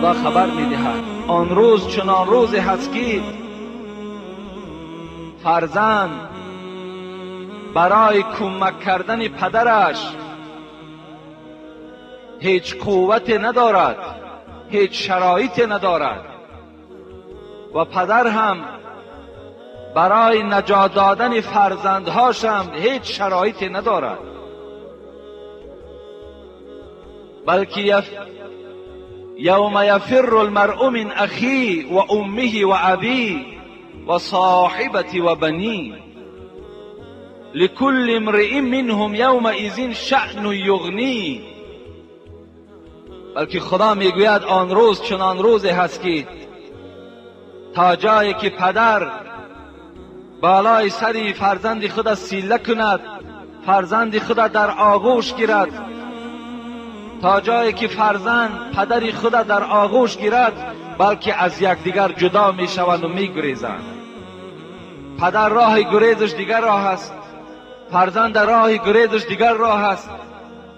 خدا خبر میدهد آن روز چنان روزی هست که فرزند برای کمک کردن پدرش هیچ قوت ندارد، هیچ شرایط ندارد و پدر هم برای نجات دادن فرزندهاش هم هیچ شرایطی ندارد، بلکه یوم یفر المرء من اخیه و امه و ابیه و صاحبته و بنیه لكل امرئ منهم یومئذ شأن یغنیه. بلکه خدا میگوید آن روز چنان روزی هست که تا جایی که پدر بالای سری فرزند خود سیله کند، فرزند خود در آغوش گیرد، تا جایی که فرزند پدر خود در آغوش گیرد، بلکه از یکدیگر جدا می شوند و می گریزند. پدر راه گریزش دیگر راه است، فرزند راه گریزش دیگر راه است،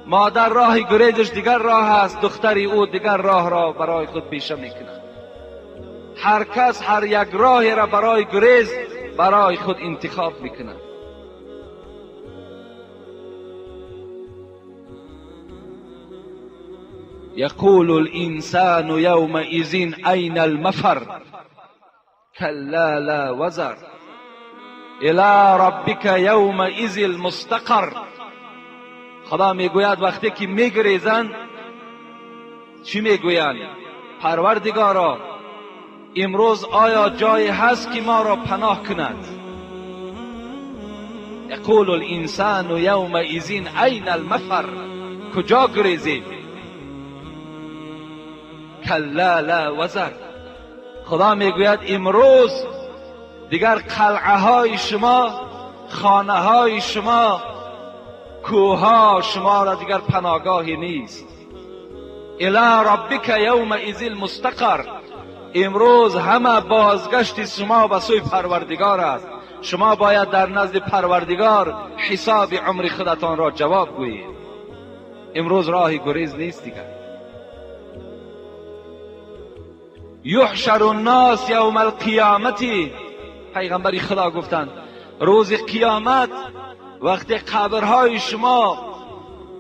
مادر راه گریزش دیگر راه است، دختری او دیگر راه را برای خود پیشه می کند. هر کس هر یک راهی را برای گریز برای خود انتخاب میکند. یقول الانسان یومئذ این المفر کلا لا وزر الی ربک یومئذ المستقر. خدا میگوید وقتی که میگریزند چی میگویند؟ پروردگارا امروز آیا جایی هست که ما را پناه کند؟ یقول الانسان یومئذ این المفر، کجا گریزیم؟ کلا لا وزر. خدا میگوید امروز دیگر قلعه های شما، خانه های شما، کوه شما را دیگر پناهگاهی نیست. الی ربک یومئذ المستقر. امروز همه بازگشت شما به سوی پروردگار است. شما باید در نزد پروردگار حساب عمر خودتان را جواب گویید. امروز راه گریز نیست دیگر. یحشر الناس یوم القیامت. پیغمبر خدا گفتند روز قیامت وقتی قبرهای شما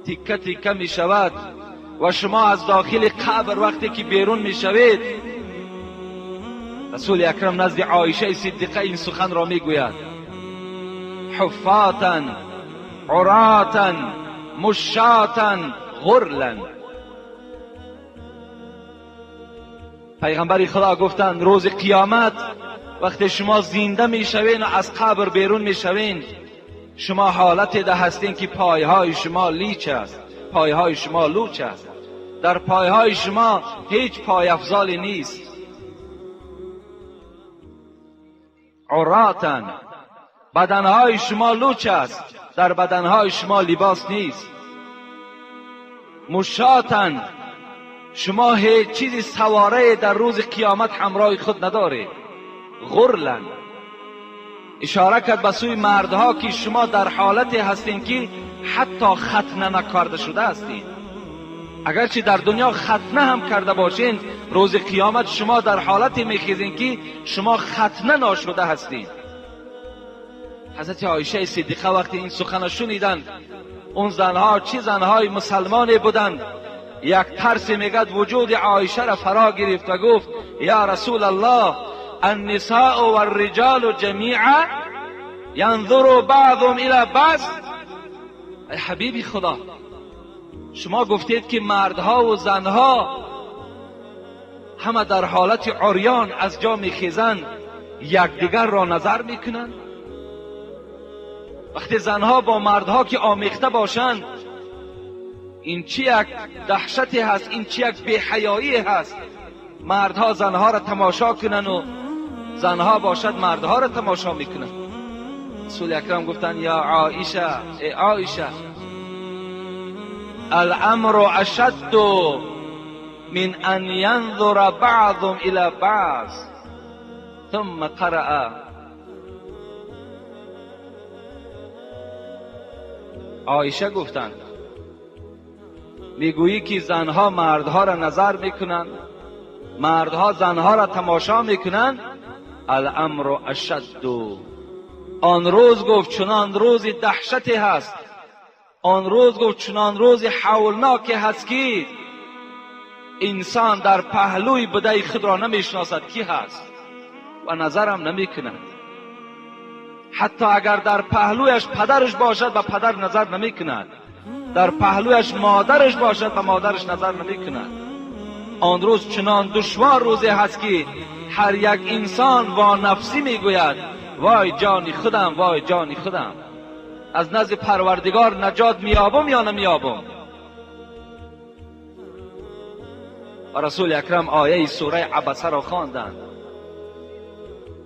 تیکه تیکه می شود و شما از داخل قبر وقتی که بیرون می شوید، رسول اکرم نزد عایشه صدیقه این سخن را می گوید: حفاتا عراتا مشاتا غرلا. پیغمبر خدا گفتند روز قیامت وقتی شما زنده می شوین و از قبر بیرون می شوین، شما حالت ده هستین که پایهای شما لیچ است، پایهای شما لوچ است، در پایهای شما هیچ پای افزالی نیست. عراتن، بدنهای شما لوچ است، در بدنهای شما لباس نیست. مشاتن، شما هیچ چیزی سواره در روز قیامت همراه خود ندارید. غرلن، اشاره کرد به سوی مردها که شما در حالت هستین که حتی ختنه نکرده شده هستین. اگرچه در دنیا ختنه هم کرده باشین، روز قیامت شما در حالتی میخیزین که شما ختنه ناشده هستین. حضرت عایشه صدیقه وقتی این سخن شنیدند، اون زنها چه زنهای مسلمانی بودند، یک ترس میگد وجود عایشه را فرا گرفت و گفت یا رسول الله النساء والرجال جمیعا ینظر بعضهم الی بعض. ای حبیبی خدا، شما گفتید که مردها و زنها همه در حالت عریان از جا میخیزند، یکدیگر را نظر میکنند. وقتی زنها با مردها که آمیخته باشند، این چی یک دهشتی هست، این چی یک بی‌حیایی هست. مردها زنها را تماشا کنن و زنها باشد مردها را تماشا میکنن. رسول اکرم گفتند یا عایشه، ای عایشه، الامر اشد من ان ینظر بعضهم الى بعض. ثم قرأ. عایشه گفتند میگویی که زنها مردها را نظر میکنند، مردها زنها را تماشا میکنند، الامر اشد. آن روز گفت چنان روز دهشتی هست، آن روز گفت چنان روز حولناکی هست که انسان در پهلوی بده خود را نمیشناسد کی هست و نظرم نمیکند. حتی اگر در پهلویش پدرش باشد به پدر نظر نمیکند، در پهلویش مادرش باشد به مادرش نظر نمیکند. آن روز چنان دشوار روزی هست که هر یک انسان با نفسی میگوید وای جانی خودم، وای جانی خودم، از نزد پروردگار نجات میابم یا نمیابم. و رسول اکرم آیه سوره عبسه را خواندند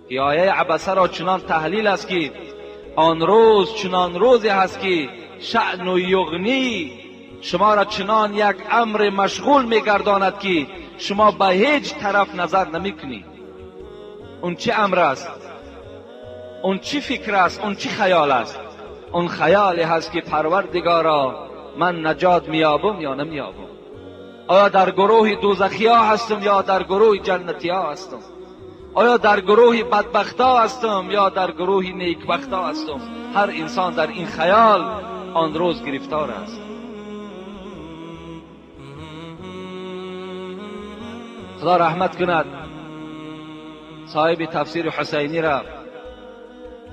که آیه عبسه را چنان تحلیل است که آن روز چنان روزی هست که شأن و یغنی، شما را چنان یک امر مشغول میگرداند که شما به هیچ طرف نظر نمیکنید. اون چه امر است؟ اون چه فکر است؟ اون چه خیال است؟ اون خیالی هست که پروردگارا من نجات میابم یا نمیابم؟ آیا در گروه دوزخی ها هستم یا در گروه جنتی ها هستم؟ آیا در گروه بدبخت ها هستم یا در گروه نیکبخت ها هستم؟ هر انسان در این خیال آن روز گرفتار است. خدا رحمت کند صاحب تفسیر حسینی را،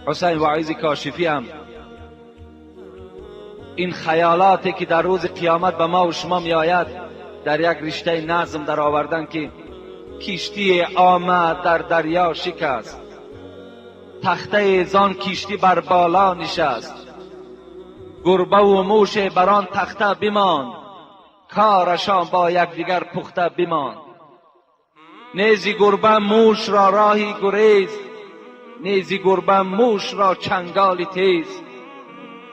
حسین واعظ کاشفی هم این خیالاتی که در روز قیامت به ما و شما می آید در یک رشته نظم در آوردن که کشتی آمد در دریا شکست، تخته زان کشتی بر بالا نشست، گربه و موش بر آن تخته بماند، کارشان با یکدیگر پخته بماند. نیزی گربه موش را راهی گریز، نیزی گربه موش را چنگال تیز،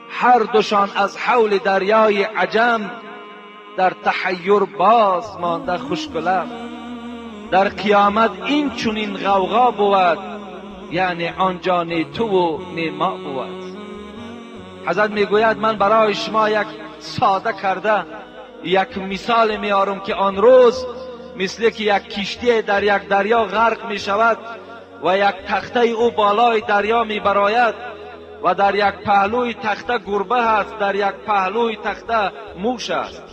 هر دوشان از حول دریای عجم، در تحیر باز مانده خشک لب. در قیامت این چنین غوغا بود، یعنی آنجا نه تو و نه ما بود. حضرت میگوید من برای شما یک ساده کرده یک مثال میارم که آن روز مثل که یک کشتی در یک دریا غرق می شود و یک تخته او بالای دریا می براید و در یک پهلوی تخته گربه هست، در یک پهلوی تخته موش است.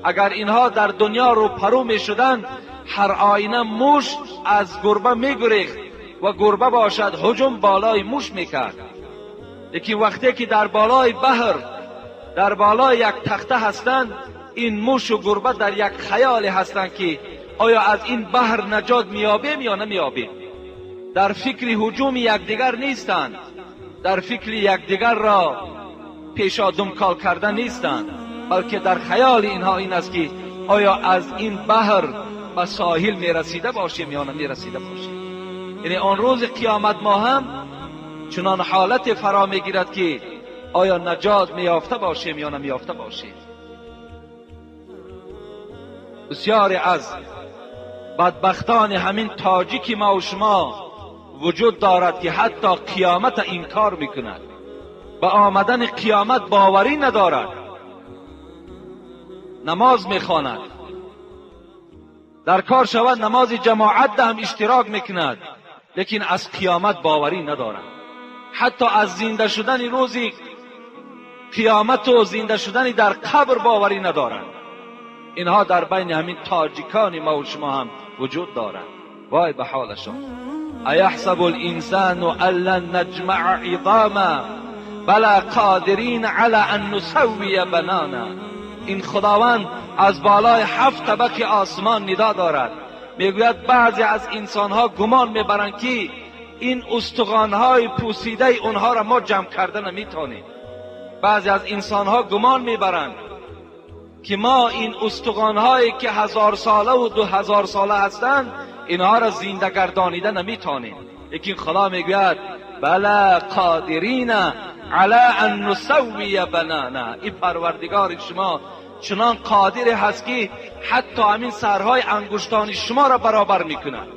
اگر اینها در دنیا رو پرو می شدند، هر آینه موش از گربه می گریخت و گربه باشد هجوم بالای موش می کرد. لیکن وقتی که در بالای بحر در بالای یک تخته هستند، این موش و گربه در یک خیال هستند که آیا از این بحر نجات میابیم یا نمیابیم. در فکر هجوم یکدیگر نیستند، در فکر یکدیگر را پیشا دمکال کردن نیستند، بلکه در خیال اینها این است که آیا از این بحر به ساحل میرسیده باشیم یا نمیرسیده باشیم. یعنی آن روز قیامت ما هم چنان حالت فرا میگیرد که آیا نجات میافته باشیم یا نمیافته باشیم. بسیاری از بدبختان همین تاجیک ما و شما وجود دارد که حتی قیامت انکار میکند، به آمدن قیامت باوری ندارد، نماز میخواند، در کار شود نماز جماعت هم اشتراک میکند، لیکن از قیامت باوری ندارد. حتی از زنده شدن روز قیامت و زنده شدن در قبر باوری ندارند. اینها در بین همین تاجیکان ما و شما هم وجود دارند. وای به حالشان. ایحسب الانسان ان لن نجمع عظاما بلا قادرین علی ان نسوی بنانا. این خداوند از بالای 7 طبق آسمان ندا دارد، میگوید بعضی از انسانها گمان میبرند که این استخوانهای پوسیده اونها را ما جمع کرده نمیتونیم. بعضی از انسانها گمان میبرند که ما این استخوانهایی که 1000 ساله و 2000 ساله هستند اینها را زنده گردانیده نمیتونیم. لیکن خدا میگوید بلا قادرین علی ان نسوی بنانا. این پروردگار شما چنان قادر هست که حتی همین سرهای انگشتان شما را برابر میکند.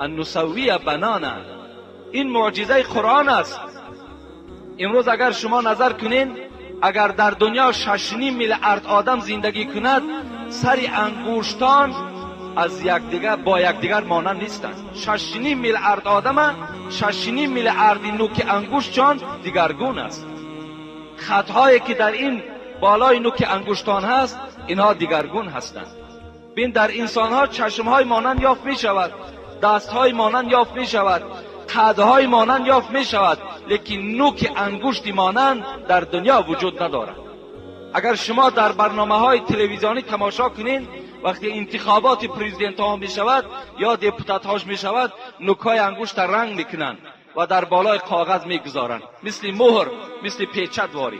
ان نسوی بنانا، این معجزه قرآن است. امروز اگر شما نظر کنین، اگر در دنیا 6.5 میلیارد آدم زندگی کند، سر انگشتان از یکدیگر با یکدیگر مانند نیستند. 6.5 میلیارد آدم، 6.5 میلیارد نوک انگشتشان دیگرگون است. خطهایی که در این بالای نوک انگشتان هست اینها دیگرگون هستند. بین در انسانها چشمهای مانند یافت می شود، دستهای مانند یافت می شود، قدهای مانند یافت می شود، لیکن نوک انگشت مانند در دنیا وجود ندارد. اگر شما در برنامه های تلویزیونی تماشا کنین، وقتی انتخابات پرزیدنت ها می شود یا دپوتات هاش می شود، نوکای انگشت رنگ میکنند و در بالای کاغذ میگذارند، مثل مهر، مثل پیچت واری،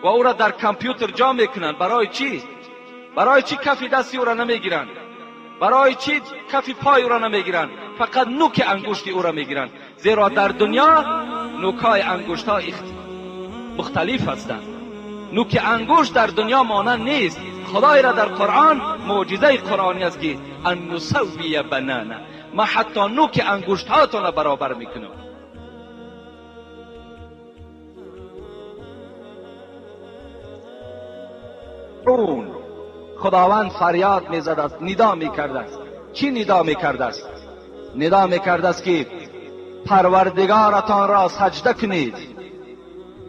و او را در کامپیوتر جا میکنند. برای چی؟ برای چی کف دستی او را نمیگیرند؟ برای چی کف پای او را نمیگیرند؟ فقط نوک انگشت او را میگیرند، زیرا در دنیا نوکای انگشت ها مختلف هستند. نوک انگشت در دنیا مانند نیست. خدای را در قرآن معجزه قرآنی است که ان نسوی بنانه، ما حتی نوک انگشت هاتون را برابر میکنم. خداوند فریاد میزد است، ندا میکرد است. چی ندا میکرد است؟ ندا میکرد است که پروردگارتان را سجده کنید.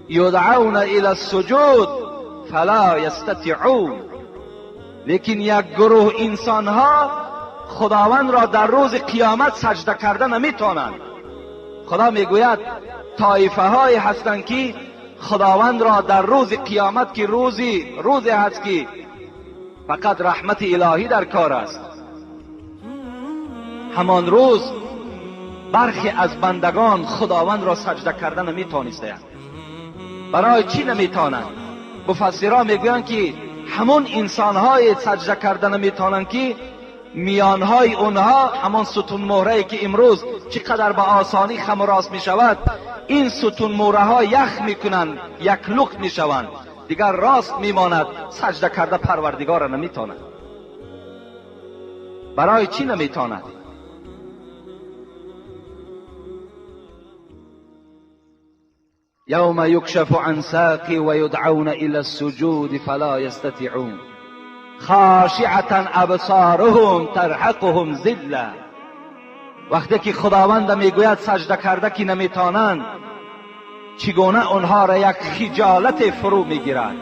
یدعون الی السجود فلا یستطیعون. لیکن یک گروه انسانها خداوند را در روز قیامت سجده کرده نمیتونند. خدا میگوید طایفه های هستند که خداوند را در روز قیامت که روزی هست که فقط رحمت الهی در کار است، همان روز برخی از بندگان خداوند را سجده کرده نمیتونستند. برای چی نمیتونند؟ مفسران میگویند که همون انسانهای سجده کرده نمیتونند که میانهای اونها، همان ستون مهره که امروز چقدر به آسانی خم و راست میشود، این ستون مهره ها یخ میکنند، یک لخت میشوند، دیگر راست میماند، سجده کرده پروردگار را نمیتواند. برای چی نمیتواند؟ یوم یکشف عن ساق و یدعون الی السجود فلا یستطیعون خاشعة ابصارهم ترهقهم ذله. وقتی که خداوند میگوید سجده کرده که نمیتوانند، چگونه آنها را یک خجالت فرو میگیرد،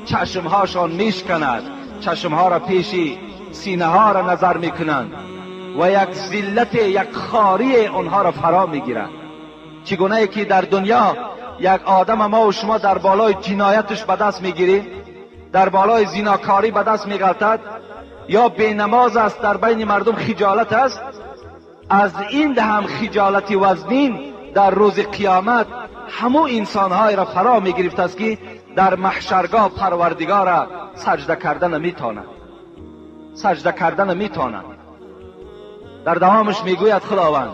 چشمهاشان میشکند، چشمها را پیشی سینه ها را نظر میکنند و یک ذلت، یک خاری آنها را فرا میگیرد. چگونه که در دنیا یک آدم ما و شما در بالای جنایتش به دست میگیریم، در بالای زیناکاری به دست میغلطد، یا بینماز است، در بین مردم خجالت است، از این هم خجالت وزنین در روز قیامت همو انسانهای را فرا میگرفت است که در محشرگاه پروردگار را سجده کرده نمیتواند، سجده کرده نمیتواند. در دوامش میگوید خداوند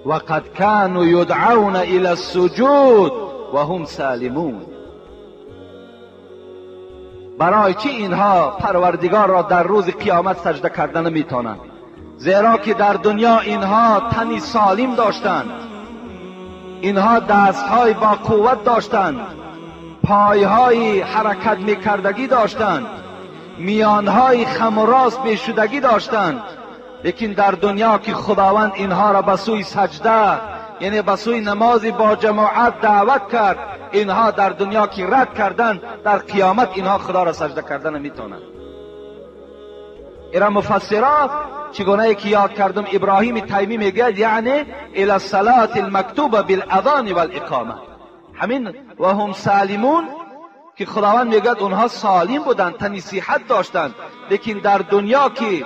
وقد كانوا يدعون الى السجود وهم سالمون. برای چی اینها پروردگار را در روز قیامت سجده کرده نمیتوانند؟ زیرا که در دنیا اینها تنی سالم داشتند، اینها دستهای با قوت داشتند، پایهای حرکت میکردگی داشتند، میانهای خم و راست میشدگی داشتند، لیکن در دنیا که خداوند اینها را به سوی سجده، یعنی به سوی نماز با جماعت دعوت کرد، اینها در دنیا که رد کردند، در قیامت اینها خدا را سجده کردن نمیتونند. ایرا مفسرات چگونه که یاد کردم ابراهیم تیمی میگوید یعنی الی الصلاة المکتوبة بالاذان والاقامه. همین و هم سالمون که خداوند میگوید اونها سالم بودند، تنی صحت داشتند، لیکن در دنیا که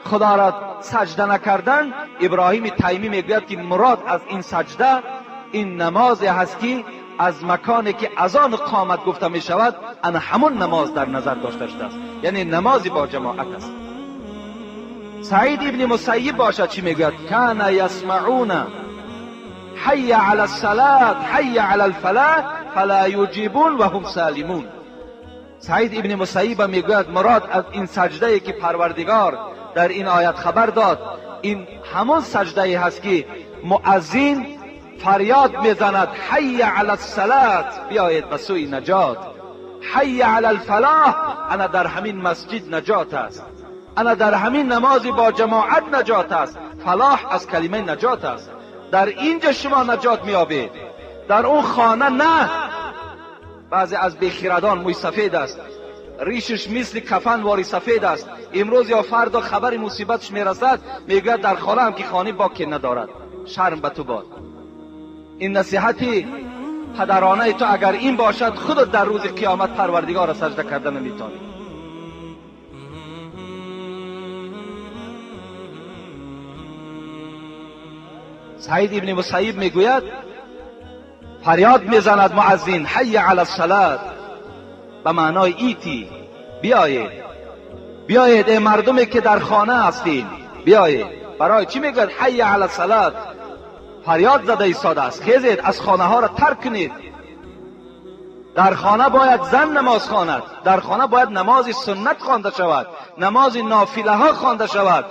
خدا را سجده نکردن، ابراهیم تیمی میگوید که مراد از این سجده این نماز هست که از مکانی که اذان قامت گفته می شود، ان همون نماز در نظر داشته شده است، یعنی نماز با جماعت است. سعید ابن مسیب باشد چی میگوید؟ کان یسمعون حی علی الصلاة حی علی الفلاح فلا یجیبون و هم سالمون. سعید ابن مسیب میگوید مراد از این سجده که پروردگار در این آیت خبر داد، این همون سجده هست که مؤذن فریاد میزند حی علی الصلاة، بیایید به سوی نجات، حی علی الفلاح، انا در همین مسجد نجات است. انا در همین نمازی با جماعت نجات است. فلاح از کلمه نجات است. در اینجا شما نجات میابید، در اون خانه نه. بعضی از بیخیردان موی سفید است، ریشش مثل کفن واری سفید است، امروز یا فردا خبر مصیبتش میرسد، میگوید در خانه هم که خانه باکی ندارد. شرم به تو باد. این نصیحتی پدرانه تو اگر این باشد، خودت در روز قیامت پروردگار را سجده کرده نمیتونی. سعید ابن مسیب میگوید فریاد میزند مؤذن حی علی الصلاة، به معنای ایتی، بیایید، بیایید ای مردمی که در خانه هستین، بیایید. برای چی میگوید حی علی الصلاة؟ فریاد زده ایستاده است، خیزید از خانه ها را ترک کنید. در خانه باید زن نماز خواند، در خانه باید نماز سنت خوانده شود، نماز نافله ها خوانده شود.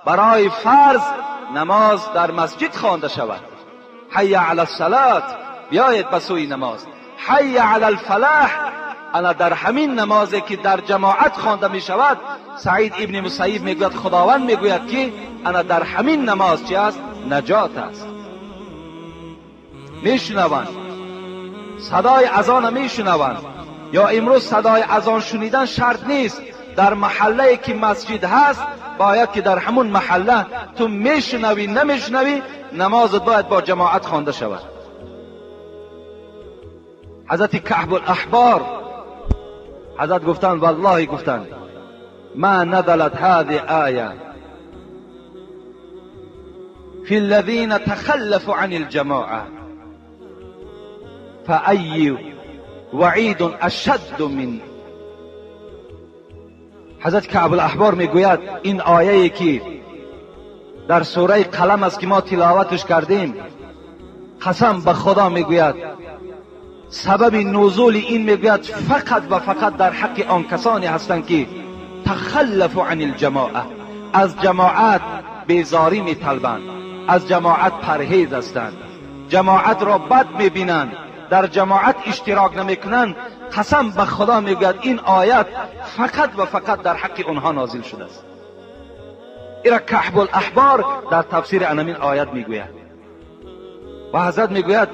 برای فرض نماز در مسجد خوانده شود. حی علی الصلاة، بیایید به سوی نماز. حی علی الفلاح، انا در همین نمازی که در جماعت خوانده می شود، سعید ابن مسیب میگوید خداوند میگوید که انا در همین نماز چی است؟ نجات است. میشنوند صدای اذان، میشنوند. یا امروز صدای اذان شنیدن شرط نیست. در محله که مسجد هست باید که در همون محله تو میشنوی نمیشنوی، نمازت باید با جماعت خوانده شود. حضرت کعب الاحبار حضرت گفتند والله گفتند ما نزلت هذه آیه فی الذین تخلفوا عن الجماعه فأی وعید اشد من. حضرت کعب الاحبار میگوید این آیه که در سوره قلم است که ما تلاوتش کردیم، قسم به خدا میگوید سبب نزول این میگوید فقط و فقط در حق آن کسانی هستند که تخلفوا عن الجماعه، از جماعت بیزاری میطلبند، از جماعت پرهیز هستند، جماعت را بد میبینند، در جماعت اشتراک نمیکنند. قسم به خدا میگوید این آیت فقط و فقط در حق آنها نازل شده است. ایرا کعب الاحبار در تفسیر انمین آیت میگوید و حضرت میگوید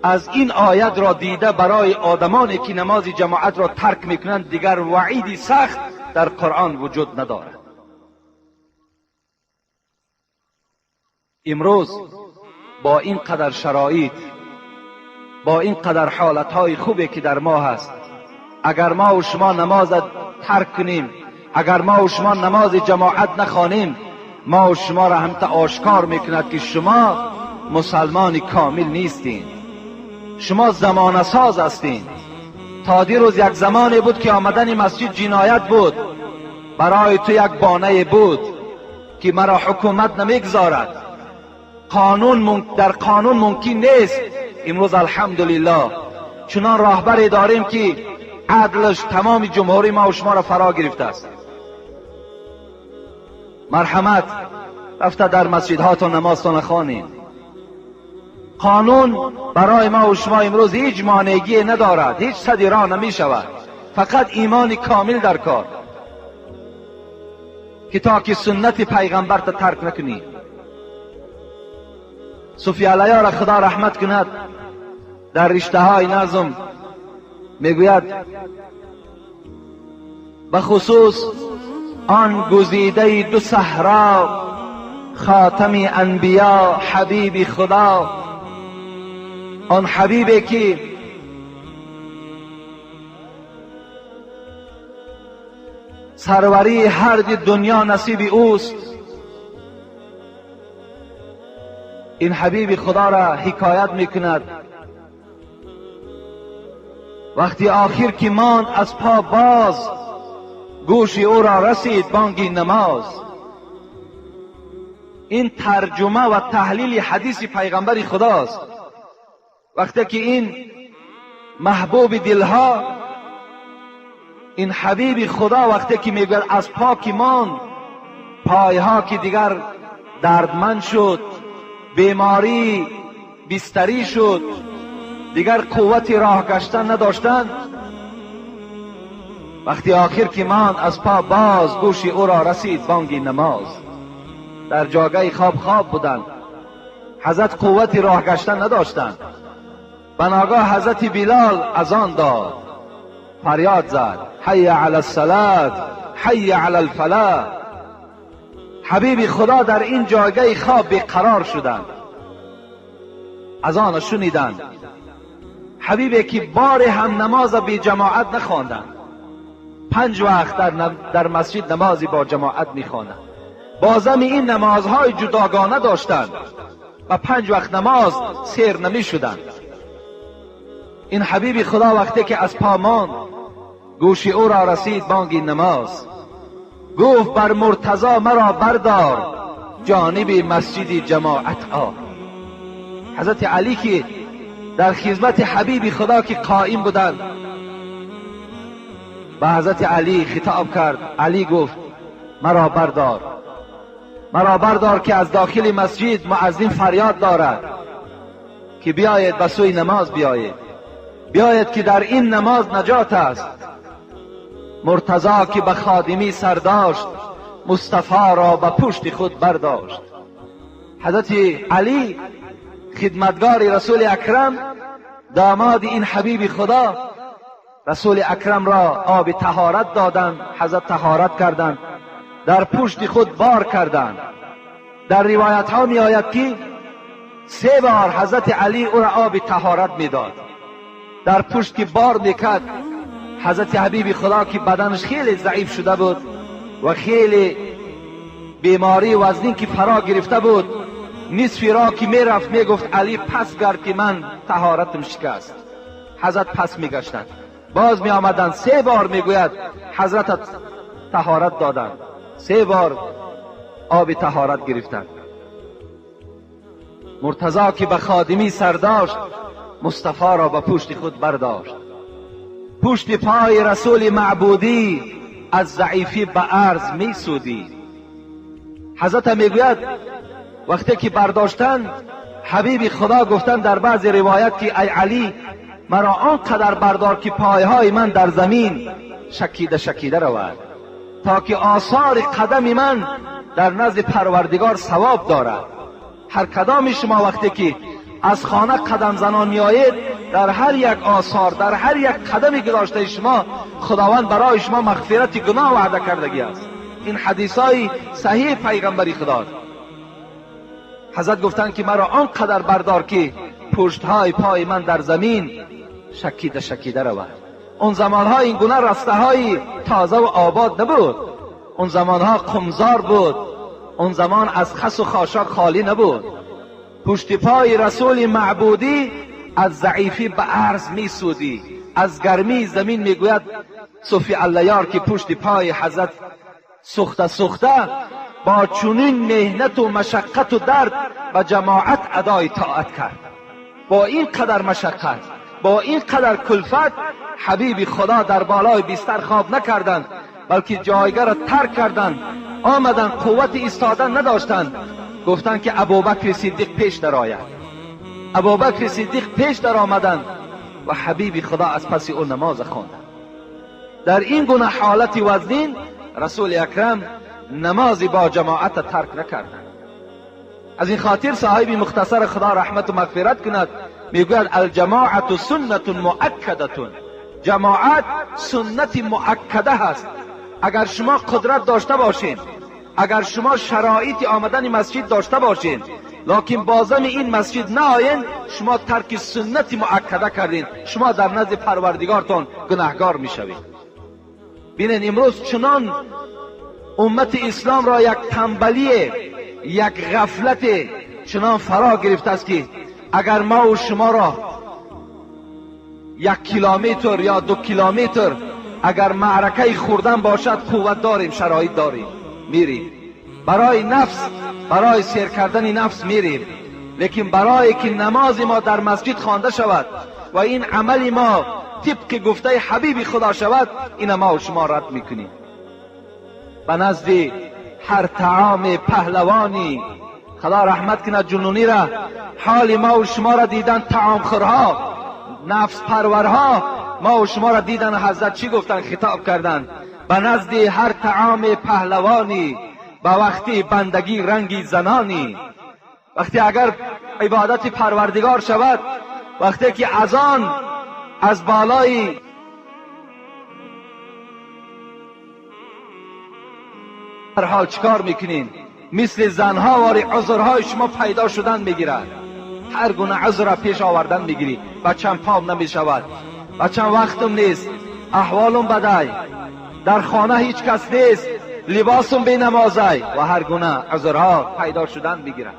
از این آیت را دیده برای آدمانی که نماز جماعت را ترک میکنند دیگر وعیدی سخت در قرآن وجود ندارد. امروز با این قدر شرایط، با این قدر حالتهای خوبی که در ما هست، اگر ما و شما نماز ترک کنیم، اگر ما و شما نماز جماعت نخوانیم، ما و شما را هم تا آشکار میکند که شما مسلمان کامل نیستین، شما زمانه ساز هستین. تا دیروز یک زمانی بود که آمدن مسجد جنایت بود، برای تو یک بانه بود که مرا حکومت نمیگذارد، قانون در قانون ممکن نیست. امروز الحمدلله چنان راهبری داریم که عدلش تمام جمهوری ما و شما را فرا گرفته است. مرحمت رفته در مسجدهاتون نمازتان خوانید. قانون برای ما و شما امروز هیچ مانعی ندارد، هیچ سدی راه نمی شود، فقط ایمان کامل در کار که تا که سنت پیغمبر تا ترک نکنی. صوفی علیه را خدا رحمت کند، در رشته های نظم میگوید به خصوص آن گزیده دو صحرا، خاتم انبیا حبیب خدا، آن حبیبی که سروری هر دنیا نصیب اوست، این حبیب خدا را حکایت میکند. وقتی آخر که ماند از پا باز، گوش او را رسید بانگ نماز. این ترجمه و تحلیل حدیث پیغمبر خداست. وقتی که این محبوب دلها، این حبیب خدا وقتی که میگوید از پا که ماند، پایها که دیگر دردمند شد، بیماری بستری شد، دیگر قوت راه گشتن نداشتند، وقتی آخر که ماند از پا باز، گوش او را رسید بانگ نماز. در جاگه خواب خواب بودند، حضرت قوت راه گشتن نداشتند. بناگاه حضرت بلال اذان داد، فریاد زد حی علی الصلاة حی علی الفلاح. حبیب خدا در این جایگاه خواب بیقرار شدند، اذان شنیدند. حبیبی که بار هم نماز بی جماعت نخواندند، 5 وقت در مسجد نمازی با جماعت میخواندند. بازم این نمازهای جداگانه داشتند و 5 وقت نماز سیر نمی شدند. این حبیب خدا وقتی که از پا ماند، گوش او را رسید بانگ نماز. گفت بر مرتضی مرا بردار، جانب مسجد جماعت آ. حضرت علی که در خدمت حبیب خدا که قائم بودند، به حضرت علی خطاب کرد. علی گفت مرا بردار، مرا بردار که از داخل مسجد مؤذن فریاد دارد که بیاید به سوی نماز بیایید، بیاید که در این نماز نجات است. مرتضی که به خادمی سر داشت، مصطفی را به پشت خود برداشت. حضرت علی خدمتگار رسول اکرم، داماد این حبیب خدا، رسول اکرم را آب طهارت دادند. حضرت طهارت کردند، در پشت خود بار کردند. در روایت ها می آید که 3 بار حضرت علی او را آب طهارت می داد. در پشت که بار میکرد، حضرت حبیب خدا که بدنش خیلی ضعیف شده بود و خیلی بیماری وزنین که فرا گرفته بود، نصفی را که میرفت میگفت علی پس گرد که من طهارتم شکست. حضرت پس میگشتند، باز می آمدند. 3 بار میگوید حضرت طهارت دادند، 3 بار آب طهارت گرفتند. مرتضی که به خادمی سر داشت، مصطفی را به پشت خود برداشت. پشت پای رسول معبودی از ضعیفی به عرض می سودی. حضرت میگوید وقتی که برداشتند، حبیب خدا گفتند در بعض روایت که ای علی مرا آنقدر بردار که پایهای من در زمین شکیده شکیده رود، تا که آثار قدم من در نزد پروردگار ثواب دارد. هر کدام شما وقتی که از خانه قدم زنان میآید، در هر یک آثار، در هر یک قدمی که داشته شما، خداوند برای شما مغفرت گناه وعده کردگی است. این حدیث های صحیح پیغمبری خداست. حضرت گفتند که مرا آنقدر بردار که پشتهای پای من در زمین شکیده شکیده رود. اون زمانها این گونه رسته های تازه و آباد نبود، اون زمانها قمزار بود، اون زمان از خس و خاشاک خالی نبود. پشت پای رسول معبودی از ضعیفی به عرض می سودی، از گرمی زمین میگوید صوفی اللیار که پشت پای حضرت سوخته سوخته با چنین مهنت و مشقت و درد به جماعت ادای طاعت کرد. با این قدر مشقت، با این قدر کلفت، حبیب خدا در بالای بستر خواب نکردند، بلکه جایگاه را ترک کردند، آمدند، قوت ایستادن نداشتند. گفتند که ابوبکر صدیق پیش درآید. ابوبکر صدیق پیش در آمدند و حبیب خدا از پس او نماز خواندند. در این گونه حالت وزنین رسول اکرم نماز با جماعت ترک نکردند. از این خاطر صاحب مختصر خدا رحمت و مغفرت کند میگوید الجماعت سنت مؤکده، جماعت سنت مؤکده هست. اگر شما قدرت داشته باشین، اگر شما شرایط آمدن مسجد داشته باشین، لکن بازم این مسجد نه، شما ترک سنت مؤکده کردین، شما در نزد پروردگارتان گناهگار میشوید. ببینید امروز چنان امت اسلام را یک تنبلی، یک غفلت چنان فرا گرفته است که اگر ما و شما را 1 کیلومتر یا 2 کیلومتر اگر معرکه خوردن باشد، قوت داریم، شرایط داریم، میریم. برای نفس، برای سیر کردن نفس میریم، لیکن برای که نماز ما در مسجد خوانده شود و این عمل ما طبق گفته حبیب خدا شود، این ما و شما رد میکنیم. به نزد هر طعام پهلوانی، خدا رحمت کند جنونی را، حال ما و شما را دیدن طعام خورها، نفس پرورها ما و شما را دیدن حضرت چی گفتن؟ خطاب کردن به نزد هر طعام پهلوانی، به وقتی بندگی رنگی زنانی. وقتی اگر عبادت پروردگار شود، وقتی که اذان از بالای هر حال چیکار میکنین؟ مثل زنها واری عذرهای شما پیدا شدن میگیرد. هر گونه عذر را پیش آوردن میگیری. بچم پام نمیشود، بچم وقتم نیست، احوالم بدای، در خانه هیچ کس نیست، لباسم بی نمازای، و هر گونه عذرها پیدا شدن میگیرد.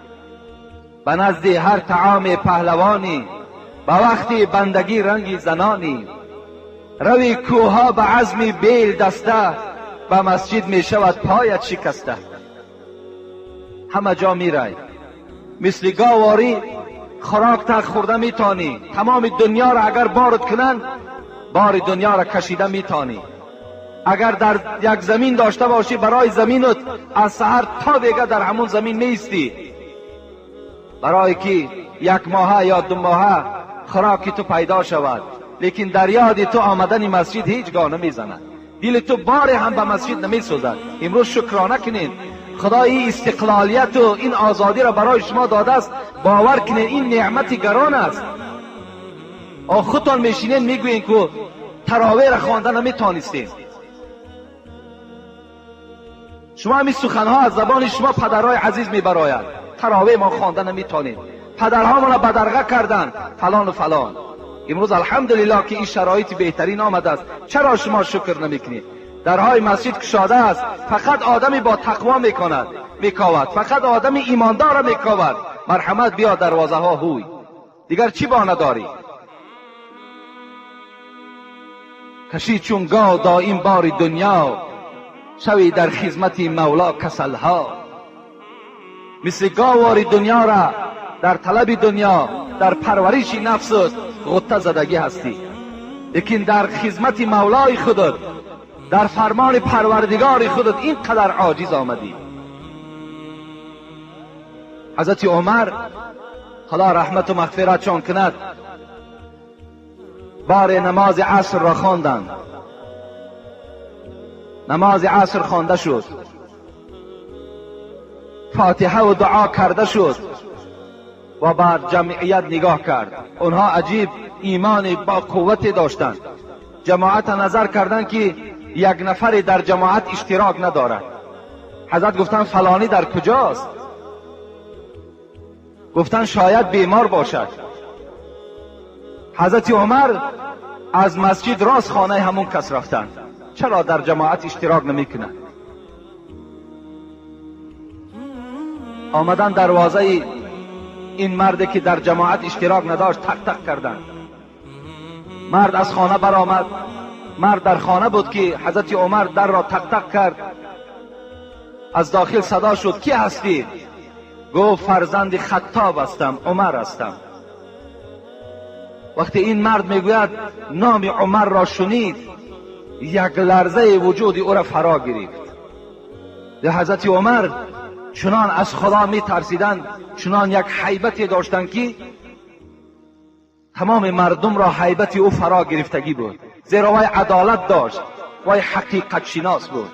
به نزد هر طعام پهلوانی، به وقتی بندگی رنگی زنانی. روی کوها به عزم بیل دسته، به مسجد می شود پایت شکسته. همه جا می رای مثل گاواری خوراک تا خورده می تانی. تمام دنیا را اگر بارد کنند، بار دنیا را کشیده می تانی. اگر در یک زمین داشته باشی، برای زمینت از سحر تا بیگه در همون زمین می ایستی، برای که یک ماهه یا 2 ماهه خوراکی تو پیدا شود. لیکن در یاد تو آمدن مسجد هیچگاه نمیزند. دل تو بار هم به مسجد نمیسوزد. امروز شکرانه کنید، خدا این استقلالیت و این آزادی را برای شما داده است. باور کنید این نعمت گران است. خودتان میشینین میگویین که تراویح را خوانده نمیتانستین. شما همین سخنها از زبان شما پدرهای عزیز میبراید. تراویح ما خوانده نمیتانیم، پدرها ما را بدرقه کردن، فلان و فلان. امروز الحمدلله که این شرایط بهترین آمده است. چرا شما شکر نمیکنید؟ درهای مسجد کشاده است. فقط آدمی با تقوا میکند میکاود، فقط آدمی ایماندار میکاود. مرحمت بیا دروازه ها هوی، دیگر چی بانه داری؟ کشی چون گاو دایم بار دنیا، شوی در خدمت مولا کسلها. مثل گاواری دنیا را در طلب دنیا، در پرورش نفست غطه زدگی هستی، لیکن در خدمت مولای خودت، در فرمان پروردگار خودت اینقدر عاجز آمدی. حضرت عمر خدا رحمت و مغفرتشان کند، بار نماز عصر را خواندند. نماز عصر خوانده شد، فاتحه و دعا کرده شد و بر جمعیت نگاه کرد. آنها عجیب ایمان با قوت داشتند. جماعت نظر کردند که یک نفر در جماعت اشتراک ندارد. حضرت گفتند فلانی در کجاست؟ گفتند شاید بیمار باشد. حضرت عمر از مسجد راست خانه همون کس رفتند. چرا در جماعت اشتراک نمی کنند؟ آمدن دروازه این مرد که در جماعت اشتراک نداشت تق تق کردند. مرد از خانه برآمد. مرد در خانه بود که حضرت عمر در را تق تق کرد. از داخل صدا شد کی هستی؟ گفت فرزند خطاب هستم، عمر هستم. وقتی این مرد میگوید نام عمر را شنید، یک لرزه وجود او را فرا گرفت. حضرت عمر چنان از خدا می ترسیدند، چنان یک هیبتی داشتند که تمام مردم را هیبت او فرا گرفتگی بود. زیرا وی عدالت داشت، وی حقیقت شناس بود.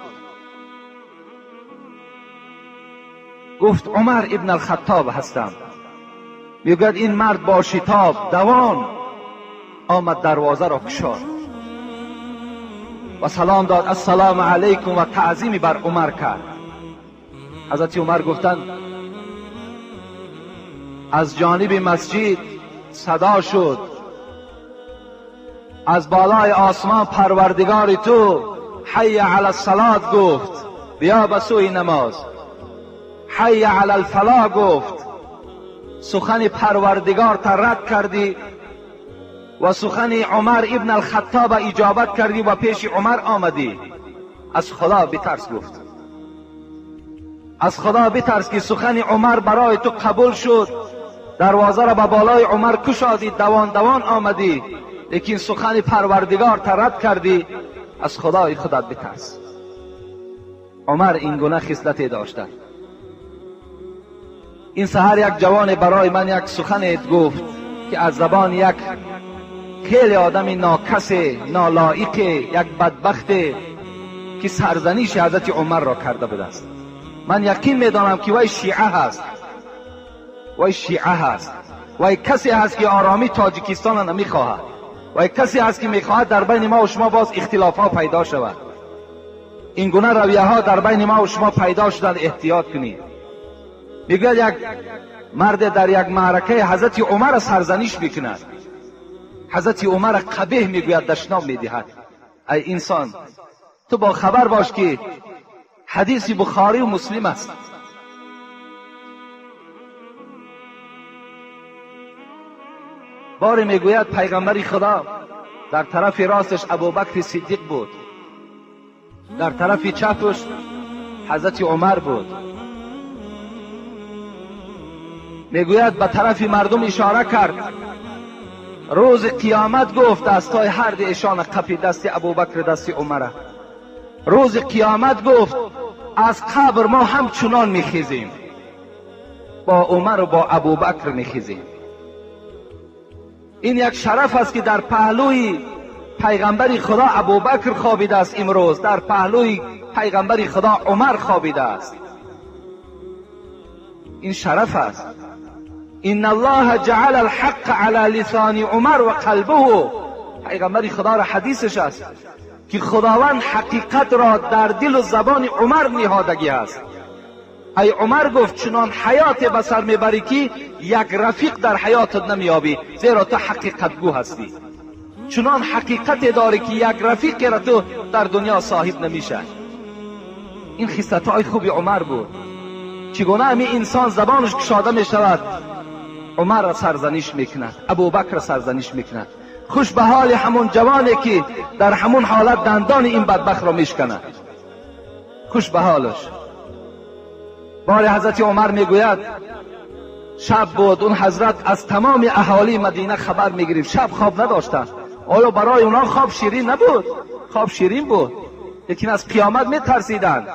گفت عمر ابن الخطاب هستم. میگوید این مرد با شتاب دوان آمد، دروازه را گشاد و سلام داد، السلام علیکم، و تعظیمی بر عمر کرد. حضرت عمر گفتند از جانب مسجد صدا شد، از بالای آسمان پروردگار تو حی علی الصلاة گفت، بیا به سوی نماز. حی علی الفلاح گفت، سخن پروردگار تا رد کردی و سخن عمر ابن الخطاب اجابت کردی و پیش عمر آمدی. از خدا بترس گفت، از خدا بترس که سخن عمر برای تو قبول شد. دروازه را به بالای عمر کشادی، دوان دوان آمدی، لیکن سخن پروردگار تا رد کردی. از خدای خودت بترس. عمر این گونه خصلتی داشته. این سحر یک جوان برای من یک سخن گفت که از زبان یک خیلی آدم ناکس، نالایق، یک بدبخت که سرزنش حضرت عمر را کرده بوده است. من یقین میدانم که وی شیعه هست، وی شیعه هست، وی کسی هست که آرامی تاجیکستان را نمیخواهد، وی کسی هست که میخواهد در بین ما و شما باز اختلاف ها پیدا شود. این گونه رویه ها در بین ما و شما پیدا شدن، احتیاط کنید. میگوید یک مرد در یک معرکه حضرت عمر سرزنش میکند، حضرت عمر قبیح میگوید، دشنام میدهد. ای انسان، تو با خبر باش که حدیث بخاری و مسلم است. باری میگوید پیغمبر خدا در طرف راستش ابوبکر صدیق بود، در طرف چپش حضرت عمر بود. میگوید به طرف مردم اشاره کرد، روز قیامت گفت دستای هر دو ایشان قپی، دست ابوبکر دست عمر. روز قیامت گفت از قبر ما همچنان میخیزیم، با عمر و با ابوبکر میخیزیم. این یک شرف است که در پهلوی پیغمبر خدا ابوبکر خوابیده است امروز، در پهلوی پیغمبر خدا عمر خوابیده است. این شرف است. ان الله جعل الحق علی لسان عمر و قلبه. پیغمبر خدا را حدیثش است که خداوند حقیقت را در دل و زبان عمر نهادگی است. ای عمر گفت چنان حیات به سر میبری که یک رفیق در حیاتت نمیابی، زیرا تو حقیقت گو هستی. چنان حقیقت داری که یک رفیق را تو در دنیا صاحب نمیشه. این خصلت‌های خوب عمر بود. چگونه همین انسان زبانش کشاده میشود، عمر را سرزنش میکند، ابوبکر را سرزنش میکند. خوش به حال همون جوانی که در همون حالت دندان این بدبخت را میشکند. خوش به حالش. بار حضرت عمر میگوید شب بود، اون حضرت از تمام اهالی مدینه خبر میگرفت، شب خواب نداشتند. آیا برای اونا خواب شیرین نبود؟ خواب شیرین بود، لیکن از قیامت میترسیدند،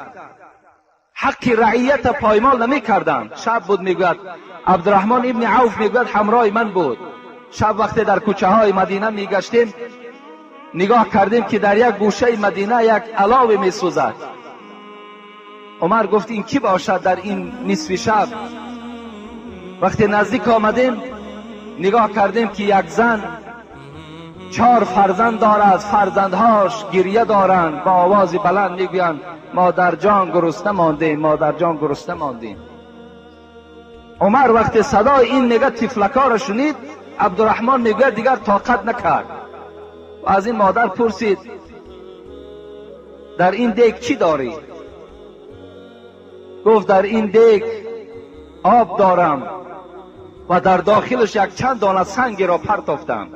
حق رعیت پایمال نمیکردند. شب بود، میگوید عبدالرحمن ابن عوف میگوید همراه من بود. شب وقتی در کوچه های مدینه میگشتیم، نگاه کردیم که در یک گوشه مدینه یک علاوه میسوزد. عمر گفت این کی باشد در این نصف شب؟ وقتی نزدیک آمدیم نگاه کردیم که یک زن 4 فرزند دارد، فرزندهاش گریه دارند، با آواز بلند میگویند مادر جان گرسنه ماندیم، مادر جان گرسنه ماندیم. عمر وقتی صدای این نگه تفلکا را شنید، عبدالرحمن میگوید دیگر طاقت نکرد و از این مادر پرسید در این دیگ چی داری؟ گفت در این دیگ آب دارم و در داخلش یک چند دانه سنگ را پرتافتم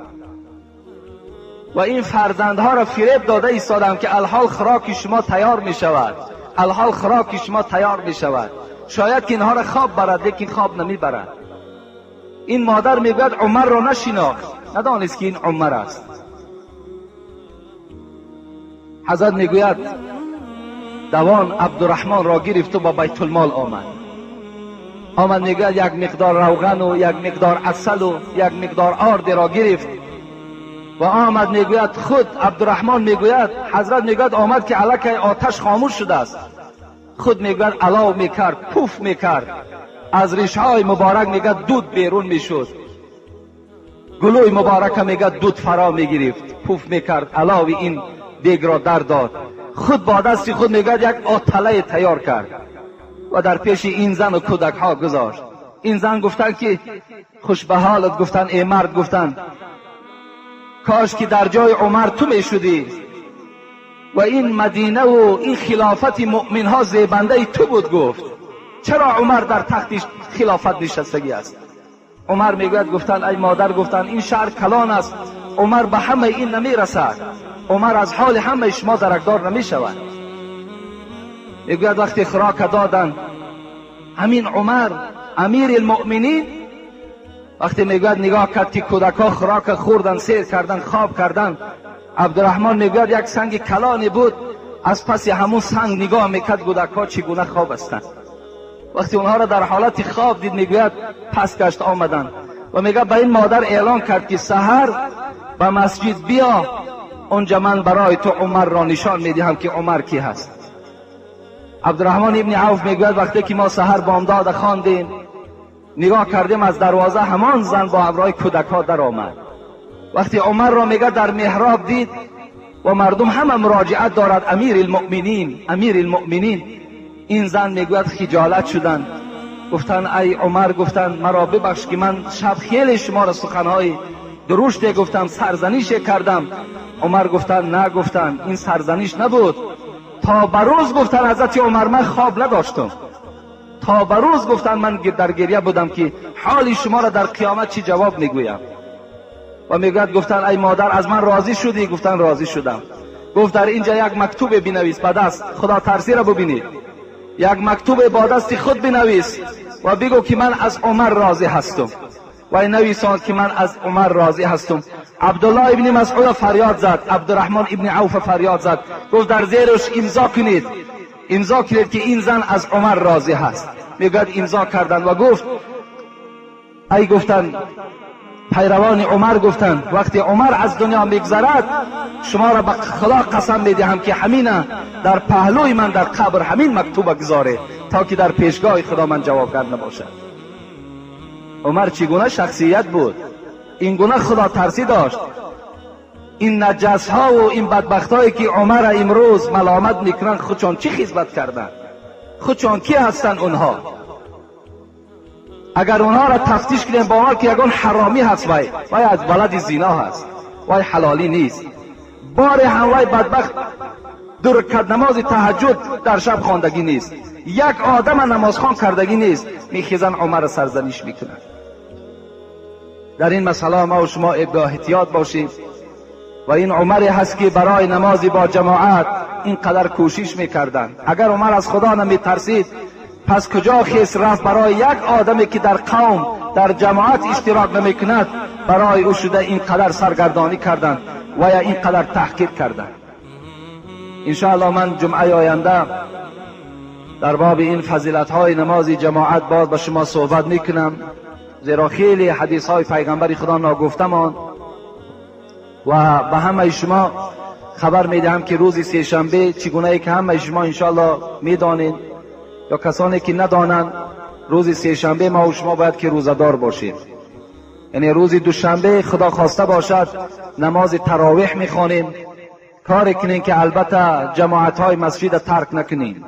و این فرزندها را فریب داده ایستادم که الحال خوراک شما تیار می شود، الحال خوراک شما تیار می شود. شاید که اینها را خواب برد، لیکن خواب نمی برد. این مادر میگوید عمر را نشناخت، ندانست که این عمر است. حضرت میگوید دوان عبدالرحمن را گرفت و با بیت المال آمد. آمد میگوید یک مقدار روغن و یک مقدار عسل و یک مقدار آرد را گرفت و آمد. میگوید خود عبدالرحمن میگوید حضرت میگوید آمد که الکی آتش خاموش شده است. خود میگوید علاو میکرد، پوف میکرد، از ریشهای مبارک میگه دود بیرون میشد، گلوی مبارک میگه دود فرا میگرفت، پوف میکرد، علاو این دیگ را در داد. خود با دست خود میگه یک آتله تیار کرد و در پیش این زن و کودک ها گذاشت. این زن گفتن که خوش به حالت، گفتن ای مرد، گفتن کاش که در جای عمر تو میشدی و این مدینه و این خلافت مؤمن ها زیبنده تو بود. گفت چرا عمر در تخت خلافت نشستگی است؟ عمر میگوید گفتن ای مادر، گفتن این شهر کلان است، عمر به همه این نمیرسد، عمر از حال همه شما درکدار نمیشود. میگوید وقتی خوراک دادن همین عمر امیر المؤمنین، وقتی میگوید نگاه کرد که کودکها خوراک خوردن، سیر کردن، خواب کردن، عبدالرحمن میگوید یک سنگ کلانی بود، از پس همون سنگ نگاه میکرد کودکها چگونه خواب هستند. وقتی اونها را در حالت خواب دید میگوید پس گشت آمدن. و میگه به این مادر اعلان کرد که سحر به مسجد بیا، اونجا من برای تو عمر را نشان میدهم که عمر کی هست. عبدالرحمن ابن عوف میگوید وقتی که ما سحر بامداد خواندیم، نگاه کردیم از دروازه همان زن با همراه کودک ها در آمد. وقتی عمر را میگه در محراب دید و مردم همه مراجعت دارد امیر المؤمنین، امیر المؤمنین، این زن میگوید خجالت شدند، گفتن ای عمر، گفتن مرا ببخش که من شب خیلی شما را سخنهای درشت گفتم، سرزنش کردم. عمر گفتن نه، گفتن این سرزنش نبود، تا به روز گفتن حضرت عمر من خواب نداشتم، تا به روز گفتن من در گریه بودم که حال شما را در قیامت چی جواب میگویم. و میگوید گفتن ای مادر از من راضی شدی؟ گفتن راضی شدم. گفت در اینجا یک مکتوب بنویس با دست، خدا ترسی را ببینید، یک مکتوب با دست خود بنویس و بگو که من از عمر راضی هستم. و نویساند که من از عمر راضی هستم. عبدالله ابن مسعود فریاد زد، عبدالرحمن ابن عوف فریاد زد، گفت در زیرش امضا کنید، امضا کنید که این زن از عمر راضی هست. میگوید امضا کردند و گفت ای گفتن پیروان عمر، گفتند وقتی عمر از دنیا میگذرد شما را به خدا قسم میدهم که همینه در پهلوی من در قبر همین مکتوب گذاره تا که در پیشگاه خدا من جوابگر نباشد. عمر چگونه شخصیت بود، این گونه خدا ترسی داشت. این نجس ها و این بدبخت هایی که عمر امروز ملامت میکنن خودشان چی خدمت کردن؟ خودشان کی هستن اونها؟ اگر اونها را تفتیش کنیم باور که یگان حرامی هست، وای از بلد زینا هست، وای حلالی نیست. بار هم وای بدبخت دو رکعت نماز تهجد در شب خواندگی نیست، یک آدم نمازخوان کردگی نیست، میخیزن عمر سرزنش میکنن. در این مسئله ما و شما با احتیاط باشیم. و این عمری هست که برای نماز با جماعت اینقدر کوشش میکردن. اگر عمر از خدا نمیترسید پس کجا خیس رفت برای یک آدمی که در قوم در جماعت اشتراک نمیکند برای او شده اینقدر سرگردانی کردند و یا اینقدر تحقیر کردند. انشاءالله من جمعه آینده در باب این فضیلت های نماز جماعت باز به شما صحبت میکنم، زیرا خیلی حدیث های پیغمبر خدا ناگفته ماند. و به همه شما خبر میدهم که روز سه شنبه چگونه ای که همه شما انشاءالله میدانید یا کسانی که ندانند، روز سه شنبه ما و شما باید که روزه‌دار باشیم. یعنی روز دوشنبه خدا خواسته باشد نماز تراویح میخوانیم. کار کنیم که البته جماعت های مسجد ترک نکنیم.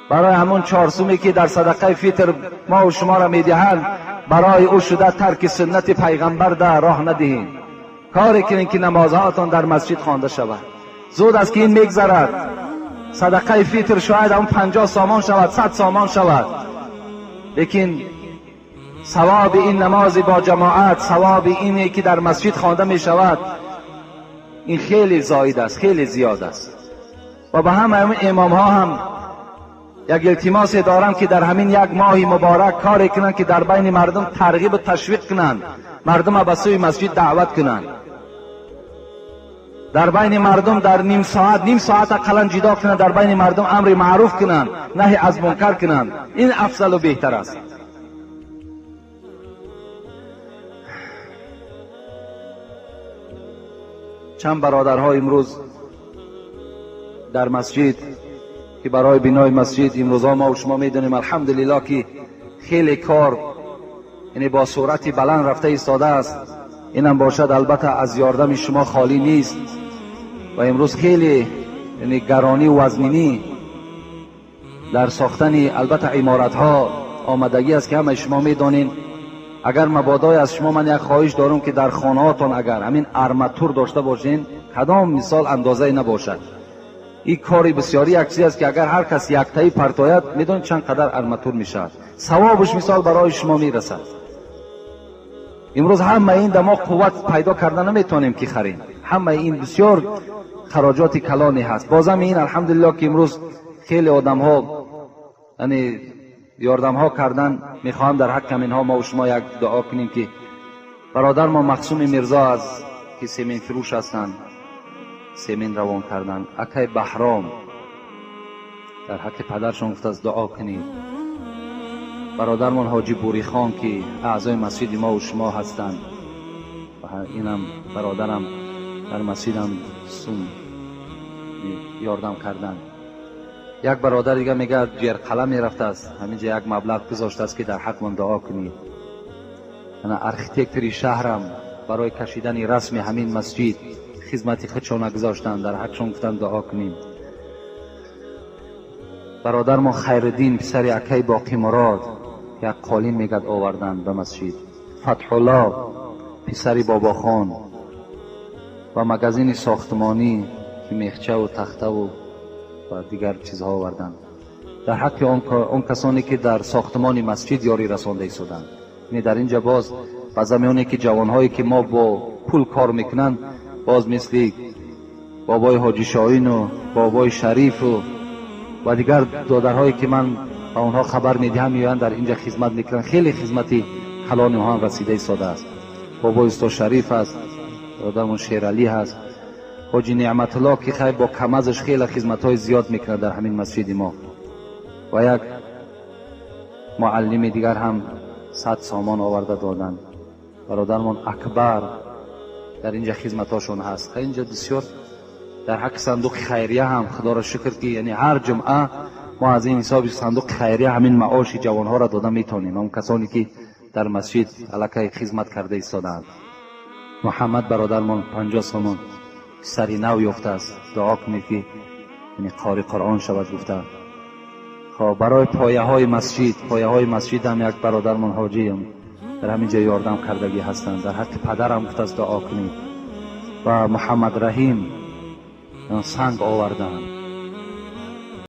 برای همون چهارسومی که در صدقه فطر ما و شما را میدهند برای او شده ترک سنت پیغمبر در راه ندهیم. کار کنیم که نمازهاتان در مسجد خوانده شود. زود است که این میگذرد. صدقه فطر شاید اون 50 سامان شود، 100 سامان شود، لیکن ثواب این نماز با جماعت، ثواب اینی که در مسجد خوانده می شود، این خیلی زاید است، خیلی زیاد است. و به همه امام ها هم یک التماس دارم که در همین یک ماه مبارک کار کنند که در بین مردم ترغیب و تشویق کنند، مردم به سوی مسجد دعوت کنند. در بین مردم در نیم ساعت اقلا جدا کنند، در بین مردم امر معروف کنند، نهی از منکر کنند. این افضل و بهتر است. چند برادرها امروز در مسجد که برای بنای مسجد امروزها ما و شما میدونیم الحمدلله که خیلی کار یعنی با سرعت بلند رفته ایستاده است. اینم باشد البته از یاردم شما خالی نیست. و امروز خیلی یعنی گرانی و وزنینی در ساختن البته عمارت ها آمدگی است که همه شما میدانین. اگر مبادای از شما من یک خواهش دارم که در خانه هاتان اگر همین ارماتور داشته باشین، کدام مثال اندازه نباشد. این کاری بسیاری یک چیز است که اگر هر کس یک تایی پرتاید میدونید چند قدر ارماتور میشود، ثوابش مثال برای شما میرسد. امروز همه این دماغ قوت پیدا کرده نمیتونیم که خریم، همه این بسیار خراجات کلانی هست. بازم این الحمدلله که امروز خیلی آدم ها یعنی یاردم ها کردن. میخواهم در حق اینها ما و شما یک دعا کنیم که برادر ما مخصوم میرزا از که سیمین فروش هستند سیمین روان کردن، اکای بهرام در حق پدرشون گفت از دعا کنید. Бародармон Ҳоҷи Бурихон ки аъзои масҷиди мо ва шумо ҳастанд ва инам бародарам дар масҷидам сум ёрдам карданд. Як бародар дига мегӯяд, Ҷерқала мерафтааст, ҳаминҷа як маблағ гузоштааст, ки дар ҳақмон дуо кунед. Ана архитектори шаҳрам барои кашидани расми ҳамин масҷид хизмати худшона гузоштанд, дар ҳақшон гуфтанд дуо кунем. Бародармон Хайриддин, писари акаи Боқимурод, як қолин мегӯяд оварданд ба масҷид. Фатҳулло, писари Бобохон, ва магазини сохтмонӣ ки мехчаву тахтаву ва дигар чизҳо оварданд. Дар ҳаққи он касоне ки дар сохтмони масҷид ёрӣ расонда истоданд. Яъне дар инҷа боз ба замоне ки ҷавонҳое ки мо бо пул кор мекунанд, боз мисли бобои Ҳоҷи Шоҳину бобои Шарифу ва дигар додарҳое ки ман ба онҳо хабар медиҳам, меоянд, дар инҷа хизмат мекунанд. Хеле хизмати калони онҳо ҳам расида истодааст. Бобои устод Шариф аст, бародармон Шералӣ ҳаст, Ҳоҷи Неъматулло ки хайр бо камазаш хеле хизматҳои зиёд мекунад дар ҳамин масҷиди мо, ва як муаллими дигар ҳам 100 сомон оварда доданд. Бародармон Акбар дар инҷа хизматҳошон ҳаст. Инҷа бисёр дар ҳаққи сандуқи хайрия ҳам худоро шукр, ки яъне ҳар ҷумъа мо аз ин ҳисоби сандуқи хайрия ҳамин маоши ҷавонҳоро дода метавонем, он касоне ки дар масҷид аллакай хизмат карда истодаанд. Муҳаммад бародармон 50 сомон, писари нав ёфтааст, дуо кунед ки яъне қори Қуръон шавад гуфта. Хоб, барои пояҳои масҷид, пояҳои масҷид ҳам як бародармон ҳоҷиам дар ҳамин ҷо ёрдам кардагӣ ҳастанд. Дар ҳаққи падарам гуфтааст дуо кунед. Ва Муҳаммад Раҳим санг оварданд.